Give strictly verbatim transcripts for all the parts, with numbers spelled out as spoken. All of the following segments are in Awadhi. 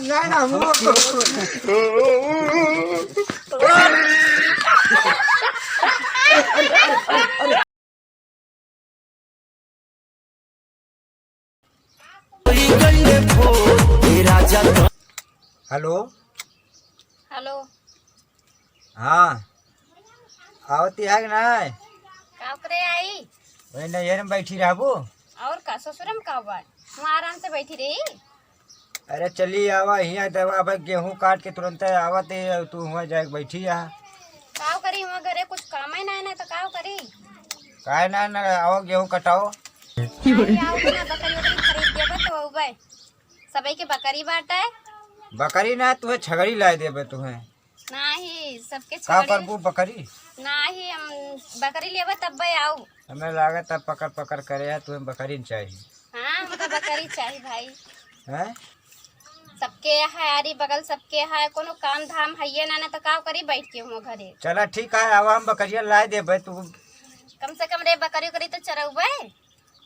नहीं ना, मुंह। हेलो। हेलो। हाँ, आवती है कि नहीं? का करे आई? वही नैहर में बैठी रहबू। और का, ससुर में का बा? वहाँ आराम से बैठी रही। अरे चली आवा, हियाँ दवा, अब गेहूँ काट के तुरंत आवत है, तू हुआँ जाके बैठी आ। काव करी, हुआँ घरे कुछ काम ही ना है ना, तो काव करी? काहे ना, ना आवा, गेहूँ कटाओ। नहीं, आओ ना, बकरी उकरी खरीद देबे तो अउबे। सबई के बकरी बाटे। बकरी ना, तुहे छगड़ी लाए देबे तुहे। नाही, सबके का छगड़ी। करबू बकरी? नाही, हम बकरी लेबे तब्बे आऊ। हमें लागत है पकड़ पकड़ करे है, तुहे बकरी न चाहिए। हाँ, हमका बकरी चाहिए भाई। हैं? सबके है, आरी बगल सबके है, कोनो काम धाम हइये ना, ना तो का करी बैठ के हुआँ घरे। चला ठीक है, आवा हम बकरिया लाए देबे, तू कम से कम रे बकरी उकरी तो चरउबे।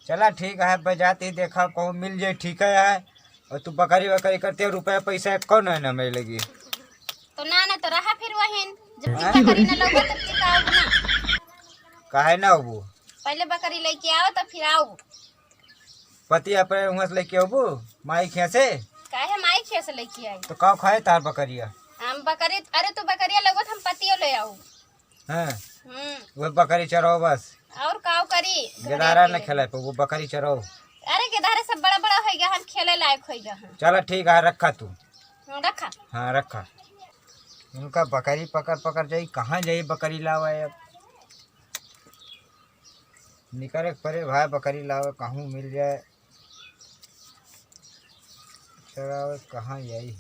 चला ठीक है, अब जाते ही देखा कहूँ मिल जाए, ठीक है। और तू बकरी वकरी करते, रुपया पैसा कौन है ना मिलेगी? तो ना, ना तो रहा फिर वहीं, जब तू हैं? बकरी ना लउबे तब तू का आउब ना। काहे ना अबू? पहले बकरी लेके आओ तब फिर आउब। पति अपने हुआँ से लेके अबू, माई खिया से? काहे माई खिया से लेके आई? तो का खाए तार बकरिया? हम बकरी, अरे तू बकरिया लउबे तो हम पतियो ले आउब। हैं? हम्म। वो बकरी चराओ बस। और काव करी? गेदारा न खेलाए पे, वो बकरी चराओ। अरे गेदारे सब बड़ा बड़ा होइगा हन, खेले लायक होइगा हन। चला ठीक है, रखा तू। हाँ, रखा। हाँ, रखा। उनका बकरी पकड़ पकड़ जाई, कहाँ जाई बकरी लावे अब? निकरे के परे भाई, बकरी लावे कहूँ मिल जाए। चरावे कहाँ जाई?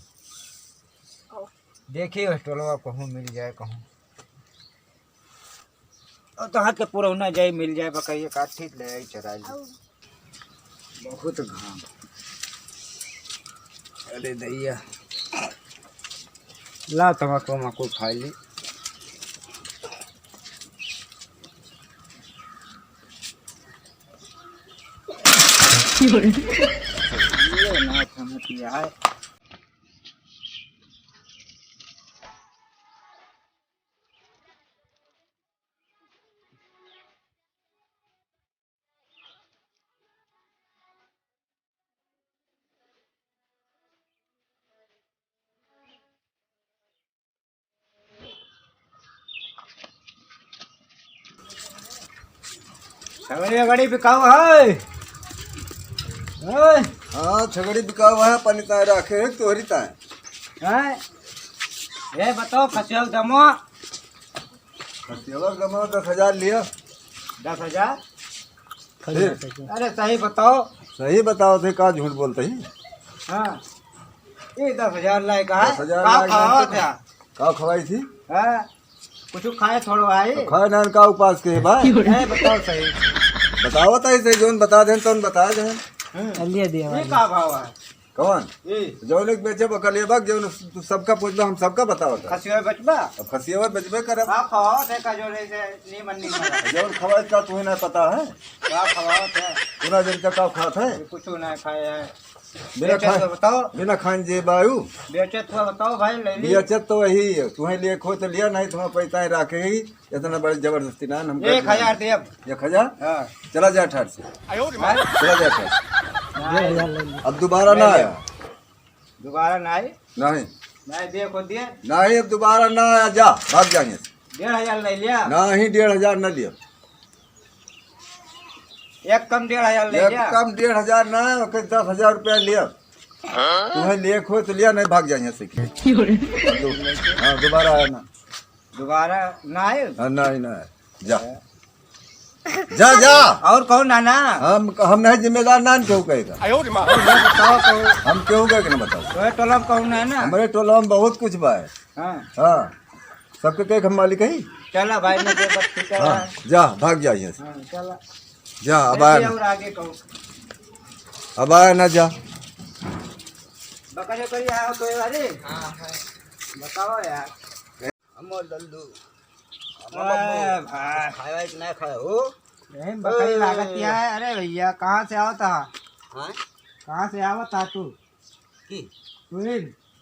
देखी उस टोलवा कहूँ मिल जाए कहूँ। और तो हाथ के पुरौना जाई मिल जाए बकरिया काट ठीक ले आई चराई। बहुत घाम। अरे दैया। ला तमाकू माकू खाई ली। ये ना थमतिया है। छगड़ी वगड़ी बिकाऊ है? हैं? हाँ, छगड़ी बिकाऊ है, अपनी ताय राखे है, तोहरी ताय। हैं? ये बताओ, खसिया दमो। खसिया दमो दस हजार लिया। दस हजार? फिर? अरे सही बताओ। सही बताओ थे, का झूठ बोलते ही? हाँ। ये दस हजार लाए का है? दस हजार का लाए का खावा है? था? का खवाई थी? हाँ। कुछ खाए थोड़ो आई? तो खाए नान का उपास के बा? ए, बताओ सही। बताओ तो सही, जौन बता देन, तौन बता देन। हम्म। चलिए दिया ये भाई। का भाव है? कौन? ई। जौन एक बेचे बकले बा, जौन तू सबका पूछबा, हम सबका बतावत है। खसिया बेचबा? अब खसिया बेचबे करब। का खाओ, देखा जो रहे से नीमन नीमन। जौन खवाए का तुम्हें ना पता है? का खाओ थे? पूरा दिन का का खात है? ये कुछ ना खाए है। बिना बेचत खाए, तो बताओ। बिना खान जे बायू। बेचत तो बताओ भाई, ले ली। बेचत तो वही है, तुम्हें लिए खो तो लिया, नहीं तुम्हें पैसा ही राखे ही। इतना बड़ी जबरदस्ती ना, हम एक हजार देब। एक हजार? हाँ। चला जा ठाट से। हाँ? चला जा ठाट से। नहीं। अब दोबारा ना आया। दोबारा नहीं। नहीं। नहीं, देखो दिए। नहीं, अब दोबारा ना आया, जा, भाग जाएंगे। डेढ़ हजार ले लिया। नहीं, डेढ़ हजार ना लिया। एक कम डेढ़ हजार ले एक लिया। कम डेढ़ हजार ना, ओके दस हजार रुपया लिया। तुम्हें लिए खो तो लिया, नहीं भाग जाएंगे से। हाँ, दोबारा आया ना। दोबारा ना आए? हाँ, नहीं, नहीं। जा। जा, जा। और कहू ना, ना। हम, हम नहीं जिम्मेदार, ना केहू कहेगा। आयो रे माँ। और मैं बताओ, कहू। हम केहू कहे के ना बताओ। तो ये टोला में कहू ना, ना। हमारे टोला में बहुत कुछ बा है। हाँ। हाँ। सबके कहे के हम मालिक ही। चला भाई, मैं तो बस ठीक है। हाँ, जा, भाग जा यहाँ से। हाँ, चला। जा, अब आया ना। और आगे कहू। अब आया ना, जा। बकरे करी आओ तो ये वाली। हाँ, हाँ। बताओ यार। अमो लल्लू, अमो ए बब्बू, भाई। कुछ खाए वाए कि ना खाए हो? यही बकरी ए। लागत क्या है? अरे भैया, कहाँ से आवत हा? हाँ? कहाँ से आवत हा तू? की? तू ही?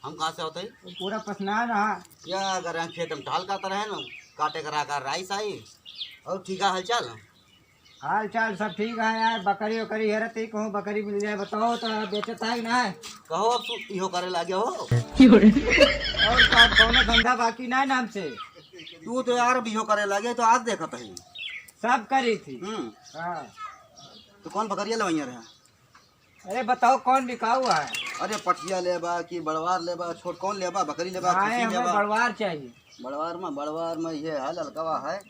हम कहाँ से होते हैं? वो पूरा पसनान रहा। या अगर यहाँ खेत में टहल करता रहे ना, काटे करा कर राइस आई। और ठीक है, हालचाल? हाल चाल सब ठीक है यार। बकरी वकरी हेरत ही कहूँ बकरी मिल जाए, बताओ तो बेचत है कि ना? कहो, अब तू इहो करे लागे हो। और का, कौनो धंधा बाकी ना नाम से? तू तो यार अब इहो करे लागे, तो आज देखत है। सब करी थी। हम्म। हाँ। तो कौन बकरिया लवैया रहा? अरे बताओ, कौन बिकाऊ है? अरे पठिया लेबा कि बड़वार लेबा, छोट कौन लेबा, बकरी लेबा, नाहीं, खसी हमें लेबा? बड़वार चाहिए। बड़वार में, बड़वार में ये है, ललकवा है।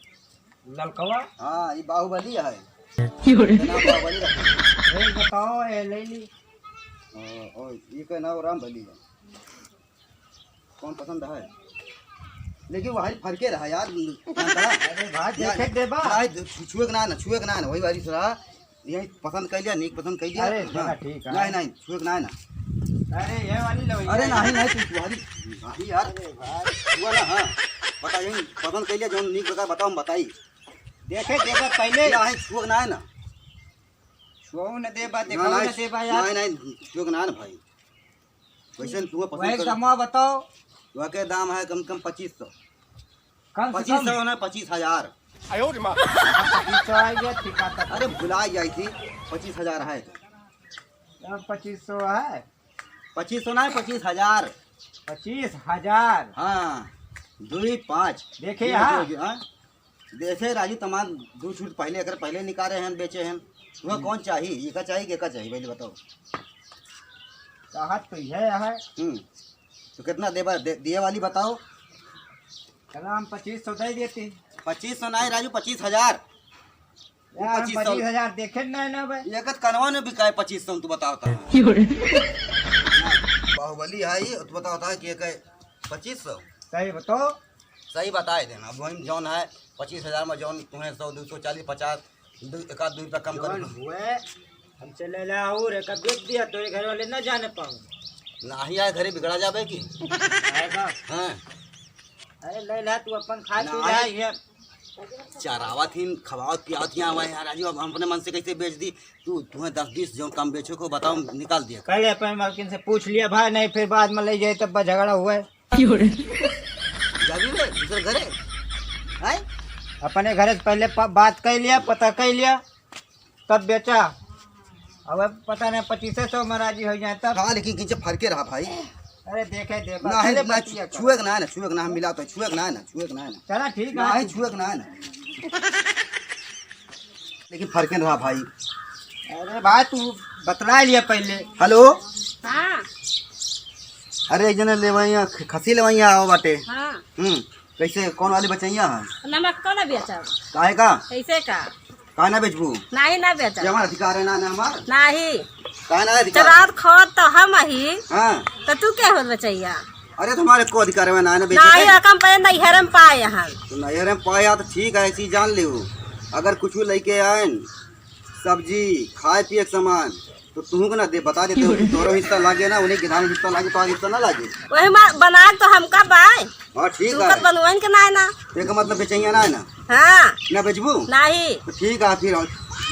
ललकवा? हाँ, ये बाहुबली है। क्यों रे? इतना बाहुबली रखा है। ए, बताओ, ए, ले ली। ओ, ओ, ये का नाम राम बली है। कौन पसंद है? लेकिन वही फरके रहा यार, जानता है? अरे भाई, ना, देखे देबा। ना, छु-, छुए के ना, ना, छुए के ना, ना, वही वाली रहा। यही पसंद कर लिया, नीक पसंद कर लिया। अरे, हाँ। चला, ठीक है। नहीं, नहीं, छुए के ना, ना। अरे, ये वाली लो, अरे, ये। नहीं, नहीं, तू, तू वाली, नहीं यार। अरे भाई। छुआ ना, हाँ। बता, यही पसंद कर लिया, जो नीक लगा, बताओ, हम बताई। देखे देबा पहले। नहीं, छुए के ना, ना। छुओ न देबा, ना, देखाओ ना, न देबा यार। नहीं, नहीं, छुए के ना, ना भाई। वैसे तू पसंद वही कर। दामवा बताओ। वह के दाम है कम से कम पच्चीस सौ। कम से पच्चीस सौ कम? ना, पच्चीस हजार। पच्चीस सौ आ गया, ठीक है, तब। अरे, भुला जाई थी, पच्चीस हजार है तो। अब पच्चीस सौ है? पच्चीस सौ ना है, पच्चीस हजार। पच्चीस हजार? हाँ, दुई पाँच। देखे ये यहाँ। देखिए, हाँ। देखे राजू, तमाम दू छूट पहले, एकर पहले निकाले हैं, बेचे हैं। वह हम्म। कौन चाही? ये का चाही, के का चाही, पहले बताओ। चाहत तो यह है। हम्म। तो कितना देबा, दे, दिए वाली बताओ। चला, हम पच्चीस सौ दे देते। पच्चीस सौ नहीं राजू, पच्चीस हजार। वो यार, हम पच्चीस सौ। पच्चीस हजार देखे नहीं ना भाई। ये कत कनवा ने बिकाए पच्चीस सौ, तू बताओ तो। क्यों रे? बाहुबली है ये, तू बताओ था कि ये कहे पच्चीस सौ। सही बताओ। सही बताए देना। अब वही जौन है, पच्चीस हजार में जौन तुम्हें सौ, दो सौ चालीस, पचास, दो, एक आध दो रुपया कम कर जौन दो। हुए, हम चले ला और एक बेच दिया तो ये घर वाले ना जाने पाऊँ। नाही आए घरे बिगड़ा जाबे की। आएगा। हाँ। अरे ले ला, तू अपन खा पी नाही। ला, ये चरावत ही, खवावत पियावत ही आवा है राजू, अब हम अपने मन से कैसे बेच दी? तू, तुम्हें दस बीस जो कम बेचो को बताओ, निकाल दिया। पहले अपने मालकिन से पूछ लिया भाई, नहीं फिर बाद में ले जाए तब झगड़ा हुआ है। क्यों रे? जाबी बे, दूसरे घरे? हैं? अपने घरे से पहले प-, बात कर लिया, पता कर लिया, तब बेचा। अब पता नहीं पच्चीसे सौ में राजी हो जाए तब। हाँ, लेकिन किंचे फरके रहा भाई। अरे देखे दे, ना है, पहले ना बतिया कर। छुए के ना है ना, छुए के ना, हम मिला तो छुए के ना है ना, छुए के ना है ना। चला ठीक ना है। है, छुए के ना है ना। लेकिन फरके रहा भाई। अरे भाई, तू बतला लिया पहले। हेलो। हाँ। अरे, एक जने लेवैया, ख-, खसी लेवैया आओ बाटे। हाँ। हम्म, कैसे, कौन वाली बचैया है? नमक कौन बेचब? काहे का? कैसे का? काहे ना बेचबू? नहीं, ना बेचब। ये हमार अधिकार है ना, ना हमार? नहीं। काहे ना अधिकार? चरात खात तो हम ही। हाँ। तो तू क्या हो बचैया? अरे, तुम्हारे को अधिकार है ना, ना बेचे नहीं, के? रकम पे नैहर में पाए हैं। तो नैहर में पाया तो ठीक है, ऐसी जान लियो। अगर कुछ लेके आए, सब्जी, खाए पिए के सामान, तो तुहू के ना दे, बता देते हो कि तोरो हिस्सा लागे ना, उन्हें गिधान हिस्सा लागे, तो हिस्सा ना लागे। वही मा-, बना तो हमका बाय। हाँ, ठीक तू है। कर बनवाइन के ना है ना। एक मतलब बेचैया ना है ना। हाँ। ना बेचबू? नहीं। तो ठीक है, फिर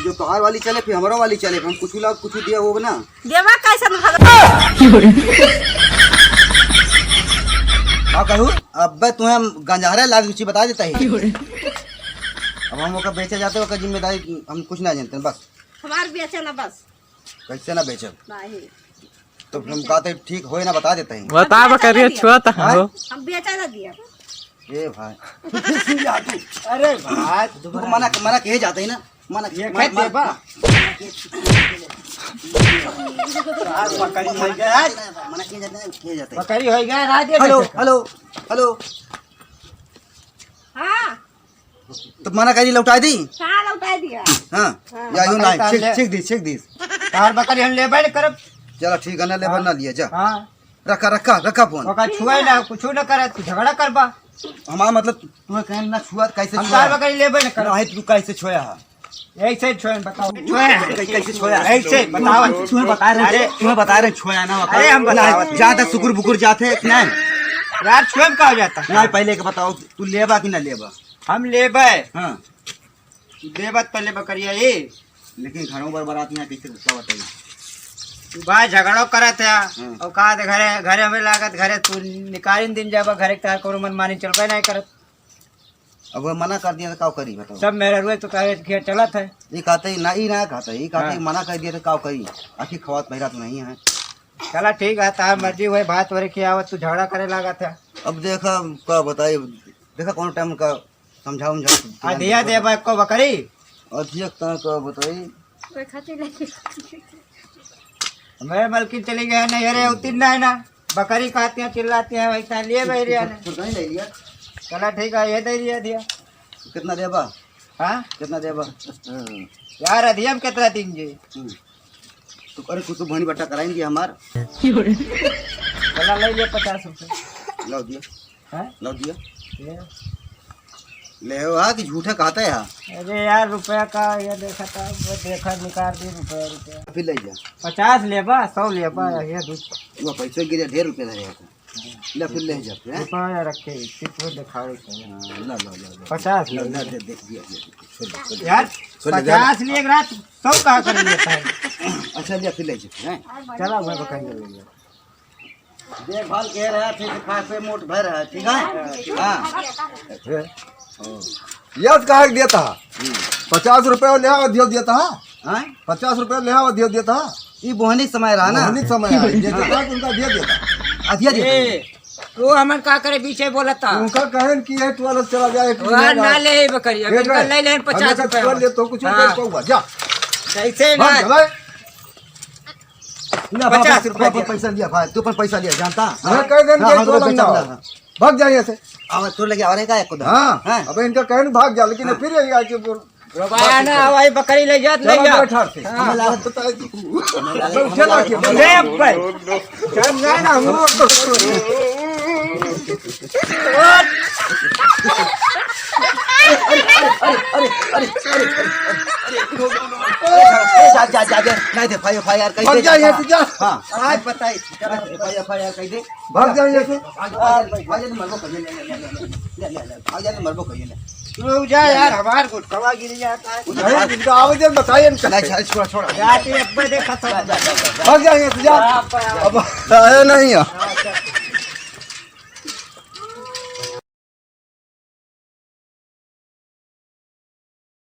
जो तोहार वाली चले, फिर हमरो वाली चले, फिर हम कुछ ला, कुछ दिया होगा ना। देवा कैसे न भगवान? का कहू? अब्बे तुम्हें हम गंजारे लाग कुछ बता देता है। अब हम ओकर बेचे जाते, ओकर जिम्मेदारी हम कुछ ना जानते, बस। हमार बेचे ना बस। कैसे ना बेचब? नहीं। तो हम कहते ठीक होए ना बता देते हैं। बता बकरिया छुआ था हाँ? हो। हम बेचा ना दिया। ए भाई। अरे भाई, तू मना, मना किए जाते हैं ना। मना ये मना, कह दे मना, बा। आज बकरी हो गया, आज। मना किए जाते हैं, किए जाते हैं। बकरी हो गया, राज ये हेलो, बेटे। हेलो, हेलो। हाँ। तो मना करी लौटा दी? हाँ, लौटा दिया। हाँ। हाँ। या यूं बकरी नहीं, तार छीक, ले। छीक दी, छीक दी। तार बकरी हम लेबे न करब। चलो ठीक है ना, लेबे हाँ। ना लिया जा। हाँ। रखा, रखा, रखा फोन। ओका छुए ना, कुछ ना करे, तू झगड़ा करबा। हमारा मतलब, तुम्हें कहना ना छुआ, कैसे हम छुआ? तार बकरी लेबे न करब। नहीं, तू कैसे छुआ है? ऐसे छुए, बताओ। छुए। कै-, कैसे छुआ? ऐसे, बताओ। तुम्हें बता रहे, अरे। तुम्हें बता रहे, छुआ ना, अरे, हम ना, बताओ। जाता सुकुर बुकुर जाते, नहीं। यार, छुए में का हो जाता? नहीं, पहले के बताओ, तू लेबा कि ना लेबा? हम लेबे। हाँ। देबत पहले बकरिया ए। लेकिन घरों बर बरात यहाँ कैसे गुस्सा बताई? भाई झगड़ो करत है। हम्म। और कहा दे घरे, घरे हमें लागत, घरे तू निकालिन दिन जाबा, घरे तार कोनो मनमानी चलबे नहीं करत। अब वो मना कर दिया तो का करी बताओ? सब मेहरारुए तो कहे कि चलत है। ये कहते ही ना, ये ना कहते, ये कहते ही हाँ। मना कर दिया तो का करी? आखिर खवात पहिरा तो नहीं है। चला ठीक है, तार मर्जी हुए, भात वरे खियावत, तू झगड़ा करे लागत है। अब देखा, का बताई, देखा कौन टाइम का समझाओ, समझाओ। आ दिया दे बा को बकरी। और दिया ता का बताई। कोई खाती नहीं। मेरे मलकिन चली गए नहीं, अरे उतिन ना है ना, बकरी खाती हैं, चिल्लाती हैं, वैसा लिए भाई रिया ने। तो कहीं ले लिया। चला ठीक है, ये दे दिया, दिया। कितना देबा? हाँ? कितना देबा? हम्म। यार, अधियम कितना दिन जी? हम्म। तो अरे, कुछ तो भनी बट्टा कराएंगे हमार। चला, ले ले पचास रुपये। लाओ दिया। हाँ? लाओ दिया। ये। ले हो, हाँ, कि झूठा कहता है, हाँ? अरे यार, रुपया का ये देखा था, वो देखा, निकाल दी रुपया, रुपया। फिर ले जा। पचास लेबा, सौ लेबा, हम्म। ये दू। वो पैसे गिरे, ढेर रुपया धरे था। ले, फिर ले जा, फिर, हैं? रुपया रखे, चित्र दिखावे के। हाँ, ला, ला, ला, ला। पचास ला, ले ला, जा। दे, दे, दिया, दिया, छोड़ दे, छोड़ दे, यार, छोड़ दे, पचास ले एक रात, सब कहा कर लेता है। अच्छा, ले, फिर ले जा, फिर, हैं? चला, मैं बताइए, ले जा। देखभाल के रहा, ठीक ठाक से मोट भर रहा, ठीक है? हाँ। यस कहा के देता है। हम्म। पचास रुपये ले आवा, दियो देता है। हाँ? पचास रुपये ले आवा, दियो देता है। ई बोहनी समय रहा ना। बोहनी समय रहा। ये हाँ। देता है, उनका दियो देता है। आ, दिया देता है। ए, वो हमन का करे, बीचे बोलत था। उनका कहन कि ये टोला चला जाए, एक वाह, ले ना जाए। ले बकरी, अब देख इनका रहे? ले लेन पचास हमें रुपये। कर ले तो कुछ हाँ। कर पाऊंगा, जा। कैसे भाग ना? जा भाई। ना, पचास रुपया अपन दिया। पैसा लिया भाई, तू अपन पैसा लिया, जानता? मैं कह देन हाँ, कि हम तू लोग अलग ना बेचा हो। भाग जा यहाँ से। आवाज तोर लगे, आ रहे का एक खुदा? हाँ, हाँ। अब इनका कहन भाग जा, लेकिन हाँ। फिर यही आके बोल। रोबाया ना, भाई बकरी ले जात, ले चलो, जा। बैठा थे। हाँ। हमें लागत तो है कि मैं उठे ना, उठे ना। ले भाई। चल जा ना, हम लोग तो अरे, जा, जा, जा, जा। नहीं दे, भाई, एफ आई आर कह भाग दे, जा यहाँ जा। से, जा। हाँ। आज बताई, चल, एफ आई आर, एफ आई आर कह दे। भाग जा यहाँ से। भाग जा, भाग जा, मरबो कहिए, ले, ले, भाग जा, मरबो कहिए, ले। तू जा यार, हमार गुटखवा गिर जाता है। अरे, इनका आवे दे, बताइए इनका। नहीं, छोड़, छोड़। जाते अब देखा था। जा, जा, जा, जा। भाग जा यहाँ से, जा। बाप, बाप। अब आया नहीं है। हाँ, चल।